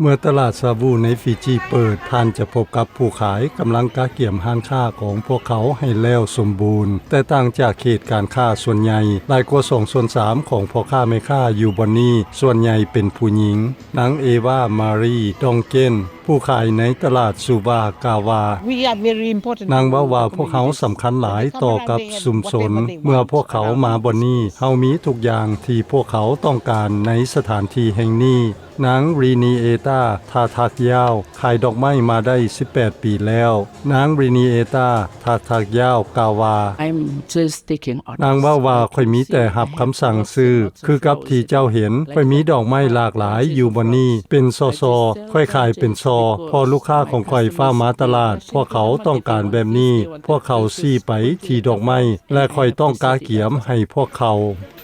ເມື່ອຕະຫຼາດຊາບູໃນຟີຈີເປີດ, ທ່ານຈະພົບກັບຜູ້ຂາຍກຳລັງກະກຽມຮ້ານຄ້າຂອງພວກເຂົາໃຫ້ແລ້ວສົມບູນ. ແຕກຕ່າງຈາກເຂດການຄ້າສ່ວນໃຫຍ່, ຫຼາຍກວ່າສອງສ່ວນສາມຂອງພໍ່ຄ້າແມ່ຄ້າຢູ່ບ່ອນນີ້ ສ່ວນໃຫຍ່ເປັນຜູ້ຍິງ. ນາງ ເອວາ ມາຣີ ດອງເກນ ຜູ້ຂາຍໃນຕະຫຼາດຊູວາ ກ່າວວ່າ, We are very important. ນາງເວົ້າວ່າ, ພວກເຮົາສຳຄັນຫຼາຍຕໍ່ກັບຊຸມຊົນ. ເມື່ອພວກເຂົາມາບ່ອນນີ້, ເຮົາມີທຸກຢ່າງທີ່ພວກເຂົາຕ້ອງການໃນສະຖານທີ່ແຫ່ງນີ້. ນາງ ຣີນີ ເອຕາ ທາທັກຢາວ ຂາຍດອກໄມ້ມາໄດ້ສິບແປດປີແລ້ວ. ນາງ ຣີນີ ເອຕາ ທາທັກຢາວ ກ່າວວ່າ, I'm just taking orders. ນາງເວົ້າວ່າ, ຂ້ອຍມີແຕ່ຮັບຄຳສັ່ງຊື້. ຄືກັບທີ່ເຈົ້າເຫັນ, ຂ້ອຍມີດອກໄມ້ຫຼາກຫຼາຍຢູ່ບ່ອນນີ້, ເປັນຊໍ່ໆ, ຂ້ອຍຂາຍເປັນຊໍ່, ເພາະລູກຄ້າຂອງຂ້ອຍຟ້າວມາຕະຫຼາດ, ພວກເຂົາຕ້ອງການແບບນີ້, ພວກເຂົາຊີ້ໄປທີ່ດອກໄມ້ ແລະ ຂ້ອຍຕ້ອງກະກຽມໃຫ້ພວກເຂົາ.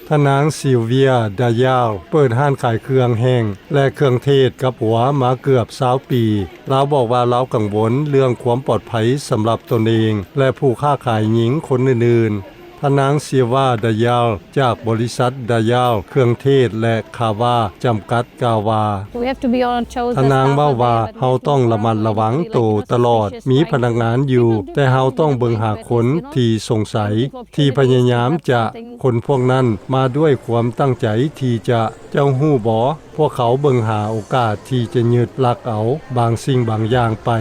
ທ່ານນາງ ຊິລເວຍ ດາຢາວ ເປີດຮ້ານຂາຍເຄື່ອງແຫ້ງ ແລະ ເຄື່ອງເທດກັບຫົວມາເກືອບຊາວປີ. ລາວບອກວ່າລາວກັງວົນເລື່ອງຄວາມປອດໄພສຳລັບຕົນເອງ ແລະ ຜູ້ຄ້າຂາຍຍິງຄົນອື່ນໆ. ທ່ານນາງ ຊິລວາ ດາຢາວ ຈາກບໍລິສັດ ດາຢາວ ເຄື່ອງເທດ ແລະ ຄາວາ ຈຳກັດ ກ່າວວ່າ, We have to be on our toes. ທ່ານນາງເວົ້າວ່າ, ເຮົາຕ້ອງລະມັດລະວັງໂຕຕະຫຼອດ, ມີພະນັກງານຢູ່, ແຕ່ເຮົາຕ້ອງເບິ່ງຫາຄົນທີ່ສົງໄສ, ທີ່ພະຍາຍາມຈະ, ຄົນພວກນັ້ນມາດ້ວຍຄວາມຕັ້ງໃຈທີ່ຈະ, ເຈົ້າຮູ້ບໍ່? ພວກເຂົາເບິ່ງຫາໂອກາດທີ່ຈະຍຶດລັກເອົາບາງສິ່ງບາງຢ່າງໄປ.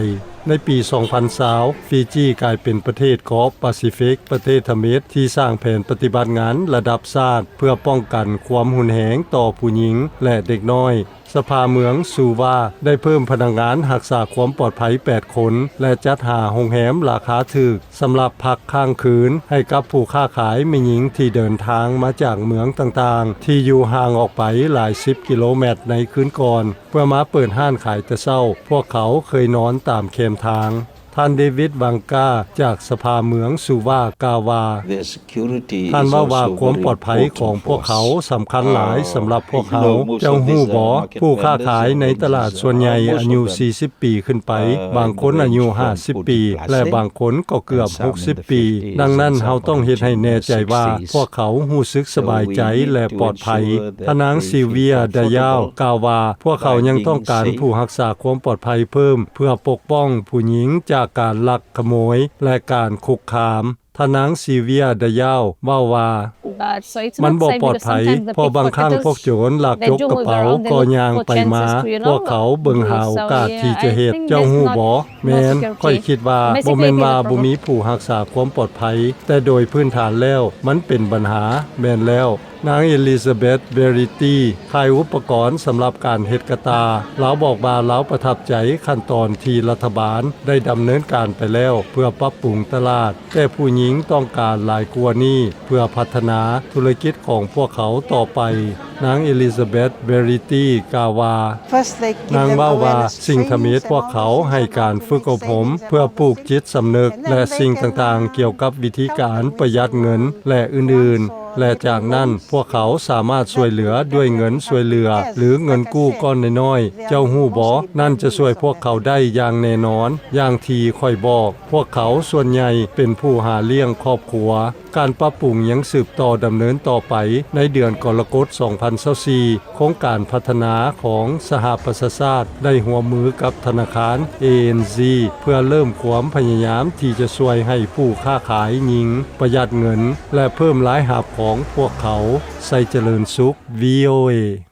ໃນປີສອງພັນຊາວ, ຟີຈີກາຍເປັນປະເທດເກາະປາຊີຟິກ, ປະເທດທະມິດທີ່ສ້າງແຜນປະຕິບັດງານລະດັບຊາດ ເພື່ອປ້ອງກັນຄວາມຮຸນແຮງຕໍ່ຜູ້ຍິງ ແລະ ເດັກນ້ອຍ. ສະພາເມືອງຊູວາໄດ້ເພີ່ມພະນັກງານຮັກສາຄວາມປອດໄພແປດຄົນ ແລະ ຈັດຫາໂຮງແຮມລາຄາຖືກສຳລັບພັກຄ້າງຄືນໃຫ້ກັບຜູ້ຄ້າຂາຍແມ່ຍິງທີ່ເດີນທາງມາຈາກເມືອງຕ່າງໆ ທີ່ຢູ່ຫ່າງອອກໄປຫຼາຍສິບກິໂລແມັດໃນຄືນກ່ອນ ເພື່ອມາເປີດຮ້ານຂາຍແຕ່ເຊົ້າ. ພວກເຂົາເຄີຍນອນຕາມແຄມທາງ. ທ່ານ ເດວິດ ວັງກາ ຈາກສະພາເມືອງຊູວາ ກ່າວວ່າ, ທ່ານເວົ້າວ່າຄວາມປອດໄພຂອງພວກເຂົາສຳຄັນຫຼາຍສຳລັບພວກເຮົາ. ເຈົ້າຮູ້ບໍ່? ຜູ້ຄ້າຂາຍໃນຕະຫຼາດສ່ວນໃຫຍ່ອາຍຸສີ່ສິບປີຂຶ້ນໄປ, ບາງຄົນອາຍຸຫ້າສິບປີ ແລະ ບາງຄົນກໍເກືອບຫົກສິບປີ. ດັ່ງນັ້ນ, ເຮົາຕ້ອງເຮັດໃຫ້ແນ່ໃຈວ່າພວກເຂົາຮູ້ສຶກສະບາຍໃຈ ແລະ ປອດໄພ. ທ່ານນາງ ຊິລເວຍ ດາຢາວ ກ່າວວ່າ, ພວກເຂົາຍັງຕ້ອງການຜູ້ຮັກສາຄວາມປອດໄພເພີ່ມ ເພື່ອປົກປ້ອງຜູ້ຍິງຈາກການລັກ ຂະໂມຍ ແລະ ການຄຸກຄາມ. ທ່ານນາງ ຊິລເວຍ ດາຢາວ ເວົ້າວ່າ, ມັນບໍ່ປອດໄພ, ເພາະບາງຄັ້ງພວກໂຈນລັກຈົກກະເປົາກໍຍ່າງໄປມາ. ພວກເຂົາເບິ່ງຫາໂອກາດທີ່ຈະເຮັດ. ເຈົ້າຮູ້ບໍ່? ແມ່ນ, ຂ້ອຍຄິດວ່າບໍ່ແມ່ນວ່າບໍ່ມີຜູ້ຮັກສາຄວາມປອດໄພ, ແຕ່ໂດຍພື້ນຖານແລ້ວມັນເປັນບັນຫາ. ແມ່ນແລ້ວ. ນາງ ເອລິຊາເບັດ ເບຣິຕີ ຂາຍອຸປະກອນສຳລັບການເຮັດກະຕ່າ. ລາວບອກວ່າລາວປະທັບໃຈຂັ້ນຕອນທີ່ລັດຖະບານໄດ້ດຳເນີນການໄປແລ້ວເພື່ອປັບປຸງຕະຫຼາດ, ແຕ່ຜູ້ຍິງຕ້ອງການຫຼາຍກວ່ານີ້ເພື່ອພັດທະນາທຸລະກິດຂອງພວກເຂົາຕໍ່ໄປ. ນາງ ເອລິຊາເບັດ ເບຣິຕີ ກ່າວວ່າ, ນາງເວົ້າວ່າ, ສິ່ງທຳອິດພວກເຂົາໃຫ້ການຝຶກອົບຮົມເພື່ອປູກຈິດສຳນຶກ ແລະ ສິ່ງຕ່າງໆກ່ຽວກັບວິທີການປະຢັດເງິນ ແລະ ອື່ນໆ. ແລະ ຈາກນັ້ນພວກເຂົາສາມາດຊ່ວຍເຫຼືອດ້ວຍເງິນຊ່ວຍເຫຼືອ ຫຼື ເງິນກູ້ກ້ອນນ້ອຍໆ. ເຈົ້າຮູ້ບໍ່? ນັ້ນຈະຊ່ວຍພວກເຂົາໄດ້ຢ່າງແນ່ນອນ. ຢ່າງທີ່ຂ້ອຍບອກ, ພວກເຂົາສ່ວນໃຫຍ່ເປັນຜູ້ຫາລ້ຽງຄອບຄົວ. ການປັບປຸງຍັງສືບຕໍ່ດຳເນີນຕໍ່ໄປ. ໃນເດືອນກໍລະກົດ ສອງພັນຊາວສີ່ ໂຄງການພັດທະນາຂອງສະຫະປະຊາຊາດໄດ້ຮ່ວມມືກັບທະນາຄານ ເອ ເອັນ ຊີ ເພື່ອເລີ່ມຄວາມພະຍາຍາມທີ່ຈະຊ່ວຍໃຫ້ຜູ້ຄ້າຂາຍຍິງປະຢັດເງິນ ແລະ ເພີ່ມລາຍຮັບຂອງພວກເຂົາ. ໄຊຈະເລີນສຸກ ວີ ໂອ ເອ.